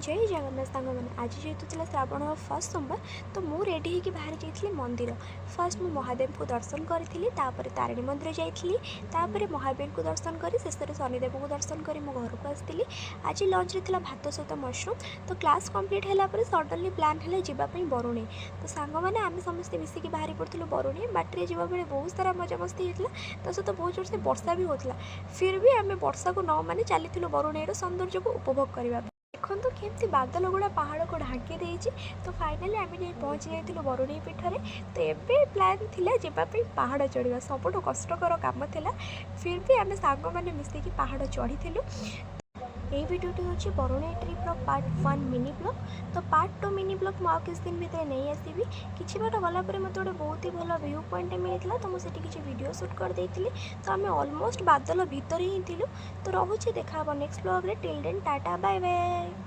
ଜୟ ଜଗନ୍ନାଥ ସାଙ୍ଗମାନେ। ଆଜି ଯେହେତୁ ଥିଲା ଶ୍ରାବଣର ଫାର୍ଷ୍ଟ ସୋମବାର, ତ ମୁଁ ରେଡ଼ି ହେଇକି ବାହାରି ଯାଇଥିଲି ମନ୍ଦିର। ଫାର୍ଷ୍ଟ ମୁଁ ମହାଦେବଙ୍କୁ ଦର୍ଶନ କରିଥିଲି, ତାପରେ ତାରିଣୀ ମନ୍ଦିର ଯାଇଥିଲି, ତାପରେ ମହାବୀରଙ୍କୁ ଦର୍ଶନ କରି ଶେଷରେ ଶନିଦେବଙ୍କୁ ଦର୍ଶନ କରି ମୁଁ ଘରକୁ ଆସିଥିଲି। ଆଜି ଲଞ୍ଚରେ ଥିଲା ଭାତ ସହିତ ମସରୁମ୍। ତ କ୍ଲାସ୍ କମ୍ପ୍ଲିଟ୍ ହେଲା ପରେ ସଡ଼ନଲି ପ୍ଲାନ୍ ହେଲା ଯିବା ପାଇଁ ବରୁଣେଇ। ତ ସାଙ୍ଗମାନେ ଆମେ ସମସ୍ତେ ମିଶିକି ବାହାରି ପଡ଼ିଥିଲୁ ବରୁଣେଇ। ବାଟରେ ଯିବା ବେଳେ ବହୁତ ସାରା ମଜାମସ୍ତି ହେଇଥିଲା, ତା ସହିତ ବହୁତ ଜୋରସେ ବର୍ଷା ବି ହେଉଥିଲା। ଫିର୍ ବି ଆମେ ବର୍ଷାକୁ ନ ମାନି ଚାଲିଥିଲୁ ବରୁଣେଇର ସୌନ୍ଦର୍ଯ୍ୟକୁ ଉପଭୋଗ କରିବା ପାଇଁ। ଦେଖନ୍ତୁ କେମିତି ବାଦଲ ଗୁଡ଼ା ପାହାଡ଼କୁ ଢାଙ୍କି ଦେଇଛି। ତ ଫାଇନାଲି ଆମେ ଯାଇ ପହଞ୍ଚି ଯାଇଥିଲୁ ବରୁଣେଇ ପୀଠରେ। ତ ଏବେ ପ୍ଲାନ୍ ଥିଲା ଯିବା ପାଇଁ ପାହାଡ଼ ଚଢ଼ିବା। ସବୁଠୁ କଷ୍ଟକର କାମ ଥିଲା, ଫିର୍ ବି ଆମେ ସାଙ୍ଗମାନେ ମିଶିକି ପାହାଡ଼ ଚଢ଼ିଥିଲୁ। ଏଇ ଭିଡ଼ିଓଟି ହେଉଛି ବରୁଣେଇ ଟ୍ରିପ୍ର ପାର୍ଟ 1 ମିନି ବ୍ଲଗ୍। ତ ପାର୍ଟ 2 ମିନି ବ୍ଲଗ୍ ମୁଁ ଆଉ କିଛି ଦିନ ଭିତରେ ନେଇ ଆସିବି। କିଛି ବାଟ ଗଲା ପରେ ମୋତେ ଗୋଟେ ବହୁତ ହି ଭଲ ଭ୍ୟୁ ପଏଣ୍ଟ ମିଳିଥିଲା, ତ ମୁଁ ସେଠି କିଛି ଭିଡ଼ିଓ ସୁଟ୍ କରିଦେଇଥିଲି। ତ ଆମେ ଅଲମୋଷ୍ଟ ବାଦଲ ଭିତରେ ହିଁ ଥିଲୁ। ତ ରହୁଛି, ଦେଖା ହେବ next ବ୍ଲଗ୍ରେ। Till then, tata, bye bye.